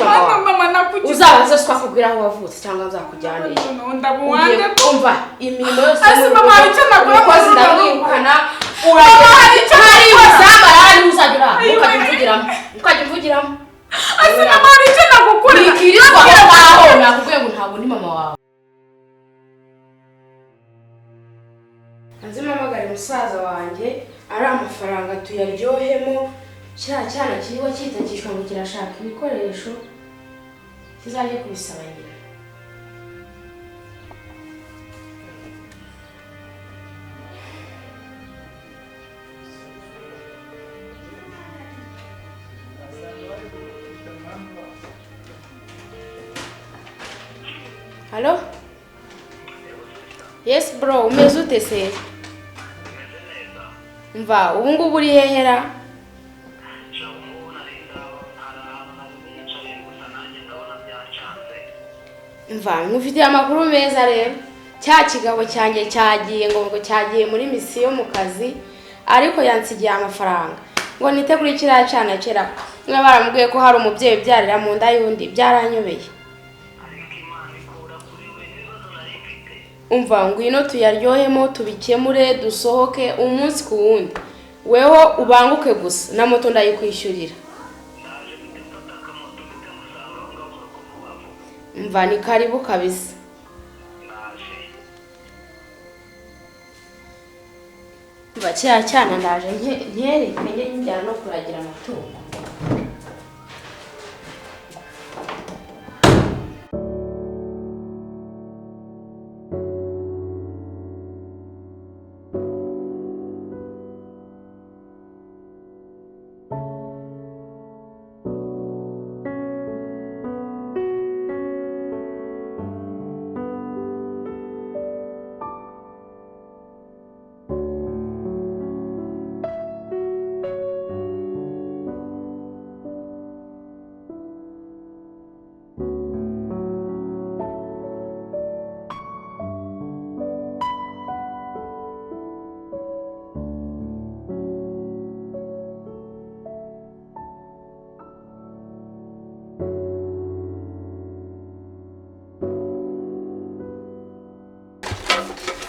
mama wawe. Mama nakugize. Uzabaze se twakubwira aho wavutse cyangwa nzakujyaniye. Ndabuwange. Ugiye kumva imirimo yose Ese yo mu mama, hari rugo, icyo nakora umukozi muri runo ndamwirukana. Mama, hari icyo Hari nakora. uzambara hari uzajya uraha. Ayiwe. Ntukajya umvugiramo, ntukajya umvugiramo. Ese mama, hari icyo nagukorera? Wikirizwa aho ngaho, nakubwiye ngo ntabwo ndi mama wawe. Nzi mpamagare musaza wanjye ari amafaranga tuyaryohemo. Kiriya cyana kiriho cyitakishwa ngo kirashaka ibikoresho, kizajye kubisaba nyina. Halo? Yes bro, umeze ute se? Mva, ubu ngubu uri hehera? Mva, nkufitiye amakuru meza rero. Cya kigabo cyanjye cyagiye ngo cyagiye muri misiyo mu kazi, ariko yansigiye amafaranga. Ngo nite kuri kiriya cyana kera. Niba baramubwiye ko hari umubyeyi ubyarira mu nda y'undi, byaranyobeye. Umva, ngwino tuyaryohemo, tubikemure, dusohoke umunsi ku wundi. Weho ubanguke gusa, na moto ndayikwishyurira. Mva, ni karibu kabisa. Mva, kiriya cyana ndaje nkereke njye njyana no kuragira amatungo.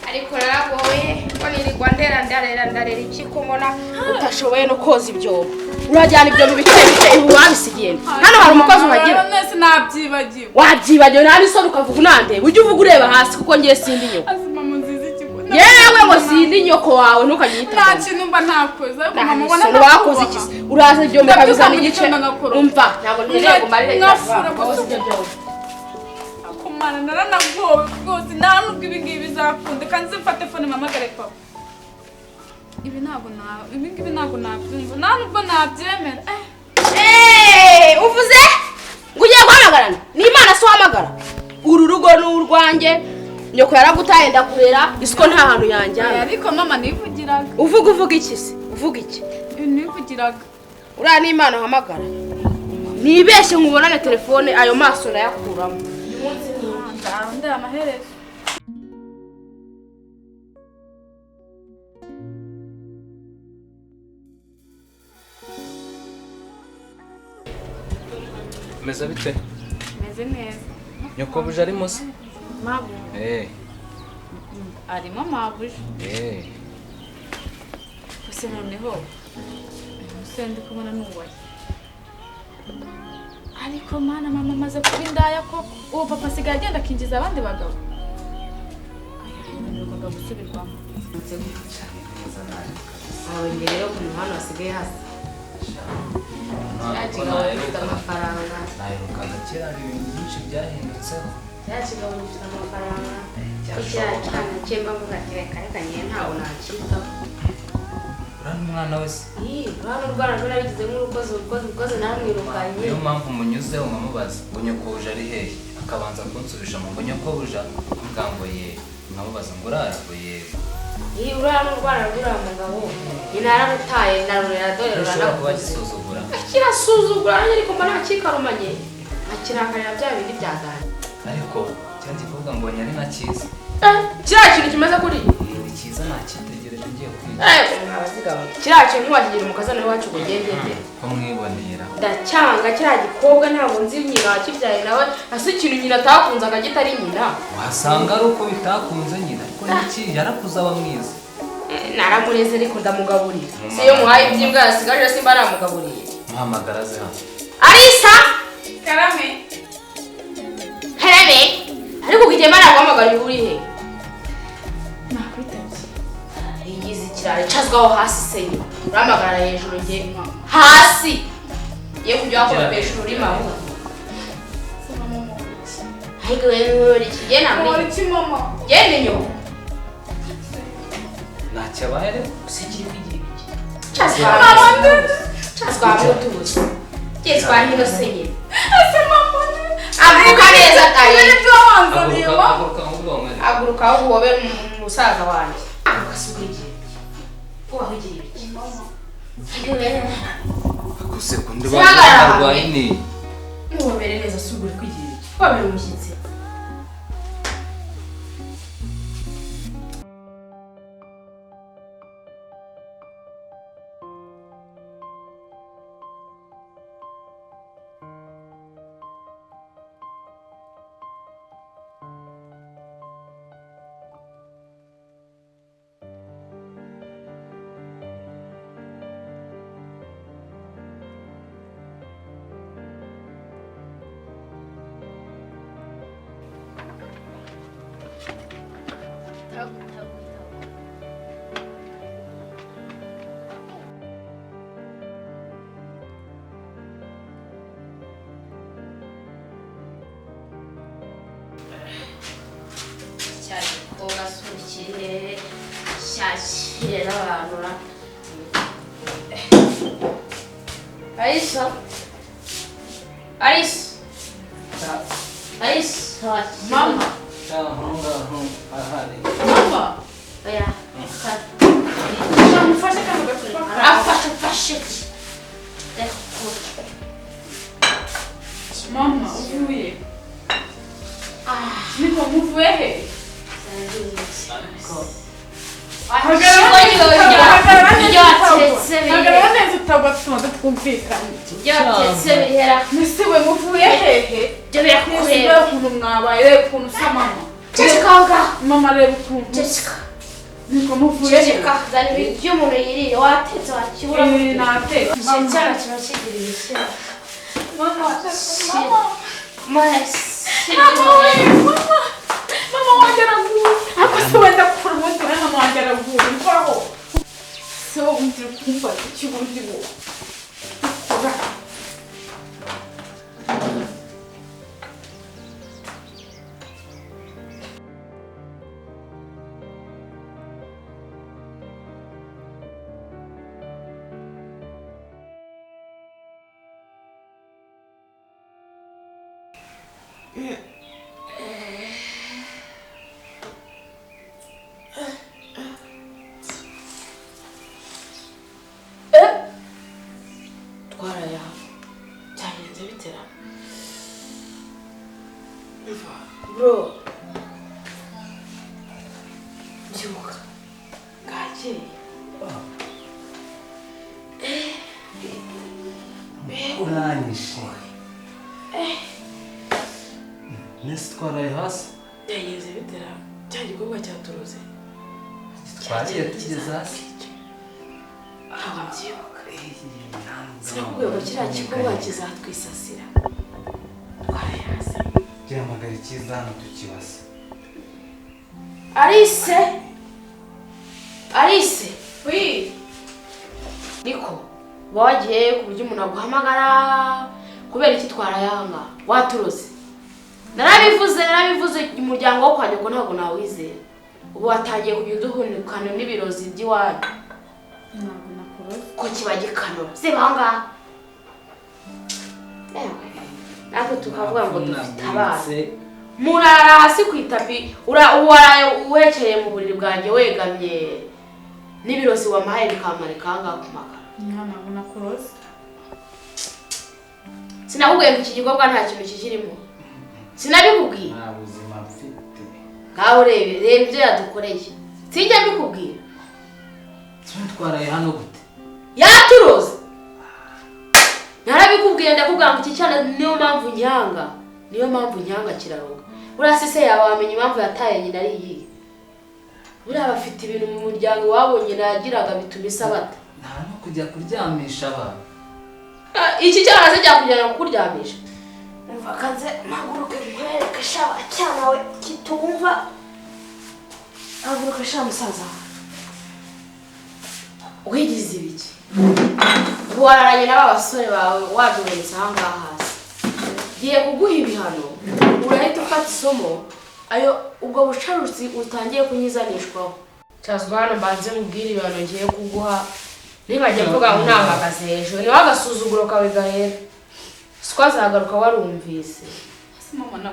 Ariko naragoye ko nirirwa ndera ndarera ndarera iki, ko mbona utashoboye no koza ibyombo? Urajyana ibyo bice bice, ibi wabisigiye nde? Hano hari umukozi uhagira? Nese nabyibagiwe. Wabyibagiwe, nta n'isoni, ukavuga unandeba. Ujye uvuga ureba hasi kuko ngiye sindi nyoko. Ase mama nziza, ikigo. Yewe, ngo sindi nyoko wawe, ntukajye Nta kintu mba ntakoze, ariko mama ubona unyita. Wakoze iki se? Uraza ibyombo Ndabyuka ukabizana mu igice. gitondo ngakoropa. Umva, ntabwo nkeneye ngo mbarire. Nkafura gusa. Woza ibyo byombo. Akumana naranagowe rwose, nta nubwo ibi ngibi bizakunda. Kandi nze mfate phone mpamagare papa. Ibi ntabwo na ibi ngibi ntabwo nabyumva, nta nubwo nabyemera. Eh, uvuze ngo ugiye guhamagarana ni Imana se uhamagara? Uru rugo ni urwanjye. Nyoko yaragutaye ndakurera, isiko nta hantu yanjyana. Ariko mama, nivugiraga. Uvuga iki se? Uvuga iki? Nivugiraga. Uriya ni Imana uhamagara? Nibeshye nkubonane telefone, ayo maso urayakuramo. Ndabona amaherezo. Meze bite? Meze neza. Nyokobuja arimo se? Mabuja? Eh. Arimo mabuja. Eh. Gusa noneho umusore ndi kubona ni uwaye. Ariko mana, mama amaze kuba indaya ko uwo papa asigaye agenda akinjiza abandi bagabo. Aya, ibintu bigomba gusubirwamo. Aho rero ku muhanda hasigaye hasa. Kiriya kigabo gifite amafaranga. Naherukaga kera, hari ibintu byinshi byahindutseho. Kiriya kigabo gifite amafaranga. Kiriya cyana cyemba mvuga ati reka reka, ngewe ntawe nacyitaho. Uriya ni umwana we se? Ii, hano urwana rwo nabigize nk'urukozi, urukozi, urukozi, naramwirukanye. Niyo mpamvu munyuzeho nkamubaza ngo nyokobuja ari hehe, akabanza kunsubisha ngo nyokobuja, nkamubwira ngo ye, nkamubaza ngo urara, ngo yego. Ii, uriya ni urwana rw'uriya mugabo, nyina yararutaye, ndarurera, dore Ntushobora kuba ruranakuze. gisuzugura. Kirasuzugura nanjye, ariko mba ntakikarumanye, nkakirakarira bya bindi byaganje. Ariko cya gikobwa mbonye ari na cyiza. Kiriya kintu kimeze kuriya? Ni cyiza, nacyitegereje ngiye kwiga. Eh, Abazigaba. Kiriya kintu ntiwakigira umukazana w'iwacu ngo ugende nde. Ko mwibonera. Ndacyanga kiriya gikobwa, ntabwo nzi nyina wakibyaye nawe, ase ikintu nyina atakunze akagita ari nyina. Wasanga ari uko bitakunze nyina, ariko niki yarakuze aba mwiza. Naramureze ariko ndamugaburira. Si iyo muhaye iby'imbwa yasigaje simba namugaburiye. Muhamagara aze hano. Arisa! Karame. Karame! Ariko kugema naguhamagara uri he? Nakwitabye. Igize ikiraro icazwaho hasi se nyina. Uramagara hejuru nge hasi. Ye kujya wakoropesha ururimi ahubwo. Ariko wewe uri ikigena mbi. Iki mama? Genda inyuma. Ntacyo abaye rero. Usigira kwigira ibiki. Cazwa mutuzi. Cazwa hino se nyina. Ese mama. Aguruka neza tayi. Aguruka ahubwo wamare. Aguruka ahubwo wobe musaza wanjye. Aguruka ibiki. Ubaho igira ibiki. Akuse kundi barwaye ni. Muhobere neza sugure kwigira ibiki. Wabere umushyitsi. Arisa. Arisa. Arisa. Mama. Mama. Oya. Mufashe kano gacupa. Afashe fashe. Mama, uvuye. Niko muvuye he? Hagarara neza utagwa tumaze twumvikanye. Mbese we muvuye hehe? Ibyo birakureba. Ukuntu mwabaye, reba ukuntu usa mama. Ceceka aho ngaho. Mama reba ukuntu. Ceceka. Niko muvuye he? Ceceka. Zana ibiryo umuntu yiriye watetse wakibura. Natetse. Icyana kiba kigira ibishyimbo. Mama, mama. Mama, mama. Mama wanjye araguye. Ariko se wenda kure umunsi we mama wanjye araguye. Mvaho. Se wowe undi uri kumbaza iki ubundi wowe? Ukora. Twaraya cyagenze bitera bro byuka bwakeye Uranyishe. Nese twaraye hasi. Byagenze bitera cya gikorwa cyaturuze. Twariye tugeze hasi. Ntabwo mbyibuka. Sinakubwiye ngo kiriya gikorwa kizatwisasira. Twaraye hasi. Gihamagara icyiza hano tukibase. Alice! Alice! Oui. Niko wagiye ku buryo umuntu aguhamagara kubera iki twarayanga waturuze. Narabivuze umuryango wo kwa nyoko ntabwo nawizera. Ubu watangiye kugenda uhunikana n'ibirozi by'iwanyu. Ntabwo nakuroze. Ko kiba gikanura. Siba ngaha. Ewe. Natwe tukavuga ngo dufite abana. Murara hasi ku itapi, waraye uwekereye mu buriri bwanjye wegamye n'ibirozi wampaye bikamarika aha ngaha ku makaro. Ntabwo nakuroze. Sinakubwiye ngo iki gikorwa nta kintu kikirimo. Sinabikubwiye. Nta buzima mfite. Ngaho urebe, reba ibyo yadukoreye. Sinjya mbikubwira. Twaraye hano gute? Yaturoze. Narabikubwiye ndakubwira ngo iki cyana niyo mpamvu nyanga. Niyo mpamvu nyanga kiraroga. Buriya se yawamenya impamvu yataye nyina ari iyihe? Buriya bafite ibintu mu muryango wabo nyina yagiraga bituma isabata. Nta no kujya kuryamisha abantu. Iki cyana se cyakujyana kukuryamisha? Umva kanze mpaguruke nkwereke sha cyana we kitumva. Haguruka sha musaza. Wigize ibiki? Wararanye n'aba basore bawe waduhetse aha ngaha hasi. Ngiye kuguha ibihano, urahita ufata isomo ayo ubwo bucaruzi utangiye kunyizanishwaho. Cyazwa hano mbanze mubwire ibihano ngiye kuguha, nibajya mvuga ngo nahagaze hejuru, niba agasuzuguro kawe gahera. Siko azagaruka warumvise.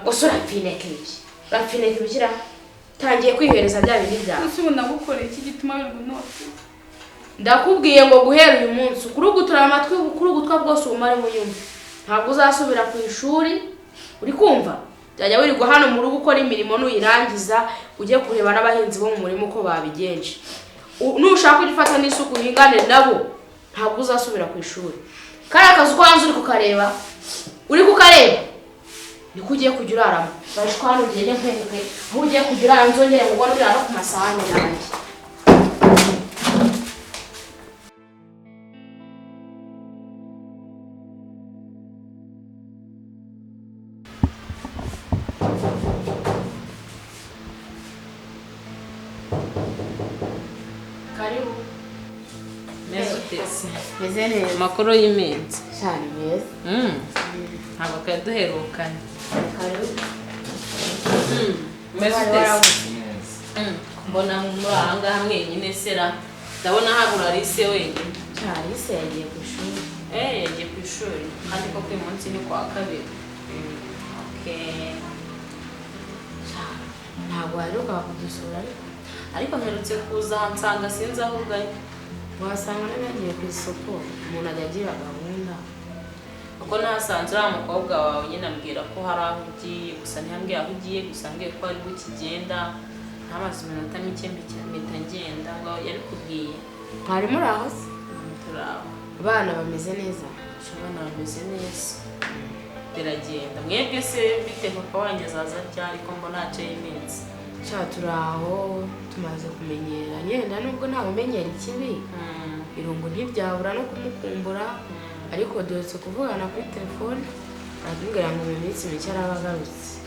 Gusa urapfineka ibiki? Urapfineka ibikira? Tangiye kwihereza bya bindi byawe. Ese ubu nagukoreye iki gituma wirirwa unotse? Ndakubwiye ngo guhera uyu munsi kurugutura amatwi kurugutwa bwose ubumaremo yumva. Ntabwo uzasubira ku ishuri, uri kumva? Byajya wirirwa hano mu rugo ukora imirimo nuyirangiza ujye kureba n'abahinzi bo mu murima uko babigenje. Nushaka ujye ufata n'isuku uhingane nabo, ntabwo uzasubira ku ishuri. Kariya kazu ko hanze uri kukareba, uri kukareba niko ugiye kujya uraramo. Baje hano ugende nkwereke aho ugiye kujya urara, nzongere mubone urara no ku masahani yanjye. Karibu. Meze neza. Amakuru y'iminsi. Cyane meza. Ntabwo twari duherukanye. Karibu. Meze utese. Mbona muri aha ngaha mwenyine sera. Ndabona habura Alice wenyine. Alice yagiye ku ishuri. Yagiye ku ishuri. Kandi koko uyu munsi ni kuwa kabiri. Okay. Ntabwo waheruka kudusura ariko. Ariko mperutse kuza nsanga sinzi aho uganye. Wasanga nagiye ku isoko, umuntu ajya agira gahunda. Kuko nasanze uriya mukobwa wawe nyine ambwira ko hari aho ugiye, gusa ntiyambwiye aho ugiye, gusa ambwiye ko ari ukigenda. Ntamaze iminota mike mpita ngenda ngo yabikubwiye. Mwari muri aho se? Turi aho. Abana bameze neza? Abana bameze neza. Biragenda. Mwebwe se bite papa wanjye azaza ryari ko mbona haciye iminsi? Sha turi aho tumaze kumenyera nyenda nubwo nta umenyera ikibi. Irungu ntibyabura no kumukumbura, ariko duherutse kuvugana kuri telefone aratubwira ngo mu minsi mike araba agarutse.